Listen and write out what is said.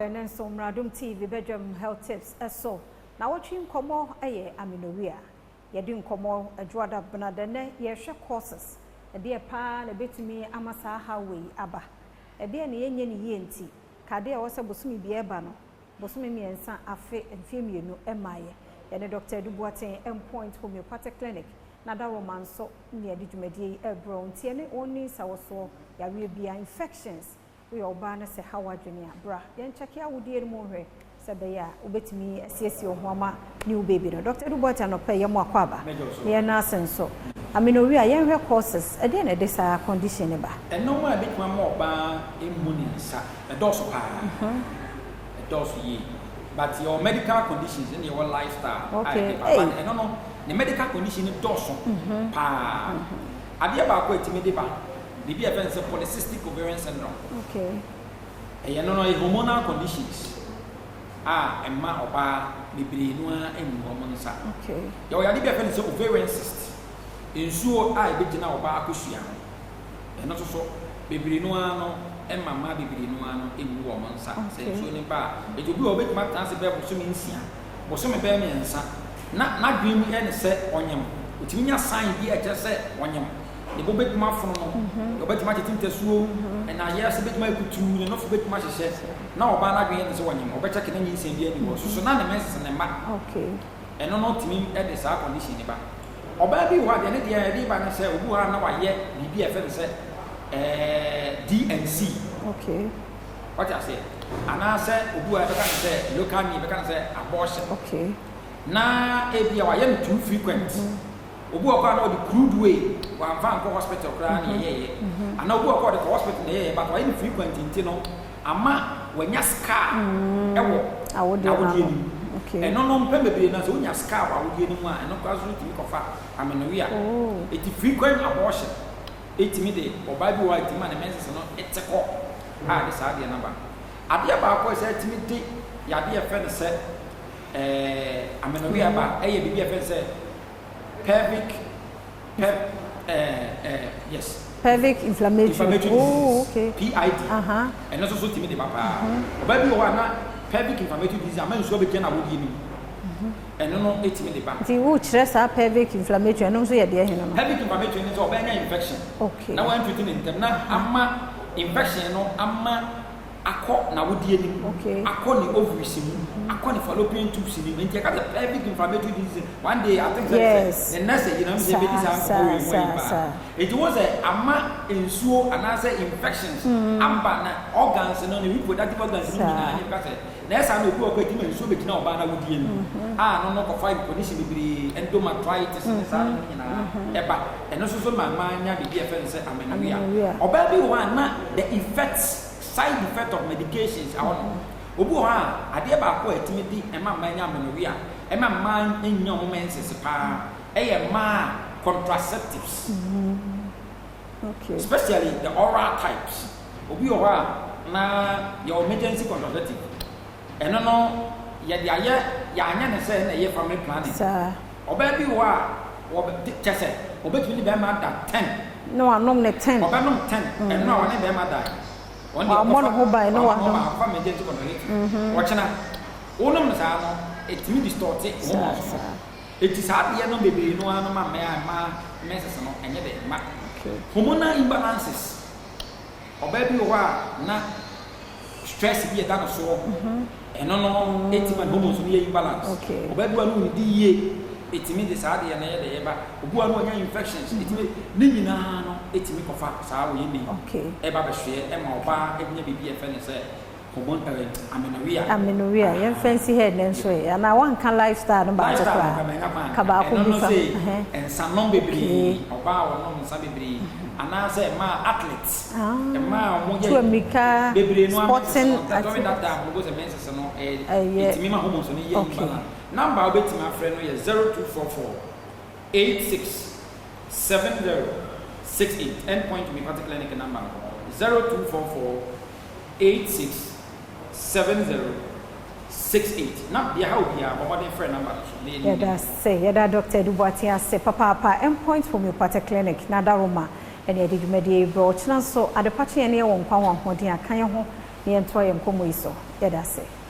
Ɛno nso Mmaradom TV bɛdwam health tips ɛso na wɔtwe nkɔmmɔ yɛ amenorrhea. Yɛde nkɔmmɔ Adwoada Benada, nɛ yɛrehwɛ causes, ɛdeɛ paa na ɛbɛtumi ama saa haw wei aba, ɛdeɛ na yɛnyɛ ne yie nti kadeɛ a ɛwɔ sɛ bosome biara ɛba no, bosome 3, afe, mfeɛ 2 ɛmaayɛ. Yɛne Dr. Edu Boateng, Endpoint Homeopathic Clinic na Daroma nso ne yɛde dwumadie yi ɛrebrɛ wo. Nti ɛne wɔn ni nsawɔsoɔ yareɛ bia, infections, woyɛ ɔbaa no sɛ haw adwene a, bra yɛnkyɛke awodie no mu nhwɛ sɛ ɛbɛyɛ a wobɛtumi asiesie wo ho ama new baby no. Dr. Edu Boateng, anɔpɛ yɛ mo akɔ aba na yɛn ase nso amenorrhea, yɛnhwɛ causes, ɛdeɛ na ɛde saa condition ne ba? Ɛnɔɔma a ɛbɛtumi ama ɔbaa emu ne nsa ɛdɔɔso paa, ɛdɔɔso yie, but yɛwɔ medical conditions ɛna yɛwɔ lifestyle a ɛde ba. But ɛno no, ne medical condition no dɔɔso paa. Adeɛ baako a ɛtumi de ba, biribi a yɛfrɛ no sɛ polycystic ovarian syndrome. Ɛyɛ no, ɛyɛ hormonal conditions a ɛma ɔbaa bebree no ara mmu wɔn nsa. Yɛwɔ yadeɛ bi a yɛfrɛ no sɛ ovarian cyst, nsuo a ɛbɛgyina ɔbaa akosua ho. Ɛno nso so bebree no ara no ɛma mmaa bebree no ara no mmu wɔn nsa sɛ nsuo no ba a. Eti obi wɔ hɔ, obɛtumi atena ase bɛyɛ bosome 6, bosome bɛyɛ 3, na n'adwene mu yɛ ne sɛ ɔnyam. Otumi nya sign bi a ɛkyerɛ sɛ ɔnyam. Ne bo bɛtumi afono no, ɔbɛtumi atete ntasuo, ɛna ayɛ sɛ bɛtumi ayɛ kutuu, ne nofo bɛtumi ahyehyɛ, na ɔbaa n'adwene yɛ ne sɛ ɔnyam. Ɔbɛkyɛke na nyinsɛn bi ani hɔ soso na ne menses ne mma. Ɛno no tumi de saa condition ne ba. Ɔbaa bi wɔ hɔ a, deɛ ne deɛ ɛde ba ne sɛ obi wɔ hɔ a na wayɛ biribi a yɛfrɛ no sɛ D&C. Wate aseɛ? Anaasɛ obi wɔ hɔ a yɛbɛka no sɛ local name, yɛbɛka no sɛ abortion. Na ebi a wayɛ no too frequent. Obi wɔ hɔ a na ɔde crude way, wamfa nkɔ hospital koraa na yɛyɛyɛ. Anaa obi wɔ hɔ a ɔde kɔ hospital na yɛyɛ, but wayɛ no frequent nti no ama wanya scar ɛwɔ awodeɛ awodeɛ no. No mu. Ɛno no, mpɛn bebree no, sɛ wonya scar wɔ awodeɛ no mu a, ɛno koraa so tumi kɔfa amenorrhea. Eti frequent abortion etumi de ɔbaa bi wɔ hɔ a, etumi ma ne menses no ete kɔ a de saa adeɛ no aba. Adeɛ baako a ɛsɛ etumi de yadeɛ a yɛfrɛ no sɛ amenorrhea ba ɛyɛ biribi a yɛfrɛ no sɛ pelvic pep ɛɛ ɛɛ yes. Pelvic inflammatory inflammatory disease. PID. Ɛno nso so tumi de ba paa. Ɔbaa bi wɔ hɔ a na pelvic inflammatory disease ama nsuo abɛgyina n'awodeɛ no mu. Ɛno no etumi de ba. Nti wokyerɛ saa pelvic inflammatory, ɛno nso yɛ deɛ hene no? Pelvic inflammatory no sɛ ɔbaa nya infection na wantreat ne ntɛm na ama infection no ama akɔ n'awodeɛ no mu, akɔ ne ovaries mu, akɔ ne fallopian tubes no mu. Nti yɛka sɛ pelvic inflammatory disease, one day I think sɛ ne nurse yi na sɛ ebedi saa nkɔmɔ wei mu ayi paa. Nti wɔn sɛ ama nsuo anaasɛ infections aba na organs no, ne reproductive organs no nyinaa ne ka sɛ na ɛsa na obi wɔ kɔ etimi nsuo bɛgyina ɔbaa n'awodeɛ no mu a no kɔfa condition bebree, endometritis ne saa no nyinaa ɛba. Ɛno nso so ma mmaa nya biribi a yɛfrɛ no sɛ amenorrhea. Amenorrhea. Ɔbaa bi wɔ hɔ a na the effects, side effect of medications awɔ no. Obi wɔ hɔ a, adeɛ baako a ɛtumi di ɛma mmaa nya amenorrhea, ɛma mmaa nya wɔn menses paa, ɛyɛ mmaa contraceptives, especially the oral types. Obi wɔ hɔ a na yɛwɔ emergency contraceptive, ɛno no yɛde ayɛ, yɛanyɛ ne sɛ ɛna ɛyɛ family planning. Ɔbaa bi wɔ hɔ a wɔbɛ kyɛ sɛ ɔbɛtumi ne bɛrima da 10. Na wanom ne 10. Ɔbɛnom 10. Ɛno a ɔne bɛrima da wɔn deɛ Wammɔ ne ho ban na wammɔ wanom. Wafa emergency contraceptive, ɔkyena wonom no saa no, ɛtumi distort hormones no. Eti saa adeɛ no bebree no ara no ma mmaa menses no ɛnyɛ dɛ ma. Hormonal imbalances, ɔbaa bi wɔ hɔ a na stress bi ɛda no soɔ, ɛno no ɛtumi ma ne hormones no yɛ imbalance. Ɔbaa bi wɔ hɔ a no ɔnidi yie, ɛtumi de saa adeɛ no yɛ dɛ yɛba. Obi wɔ hɔ a no ɔnya infections, ɛtumi ne nyinaa no ɛtumi kɔfa saa wɔyɛ ne ɛba bɛhwɛ ɛma ɔbaa ɛnya biribi a yɛfrɛ no sɛ hormone amenorrhea. Amenorrhea, yɛmfa nsi ha ɛnɛ nso ɛ, anaa wanka lifestyle no baako lifestyle no koraa? ka mɛnya kwan. Ka baako ɛno bi no fa. sɛ nsanom bebree, ɔbaa a ɔnom nsa bebree anaasɛ mmaa athletes, mmaa a wɔyɛ tu amirika, bebree no sporting during that time no go sɛ menses no Ɛyɛ ɛtumi ma hormones no yɛ imbalance. Number a wobɛtumi afrɛ no yɛ 0244 86 70 68. Endpoint Homeopathic Clinic number no, 0244 86 70 68. Na deɛ ha obiara, bɔ mmɔden frɛ number no so na yɛne Yɛda sɛ yɛda Dr. Edu Boateng ase papaapa, Endpoint Homeopathic Clinic na Daroma ɛne yɛde dwumadie yi brɛ. Ɔkyena nso adepakye yɛn ne yɛwɔ nkwa wɔ ahoɔden aka yɛn ho. na yɛntoa yɛn nkɔmmɔ yi so. Yɛda ase.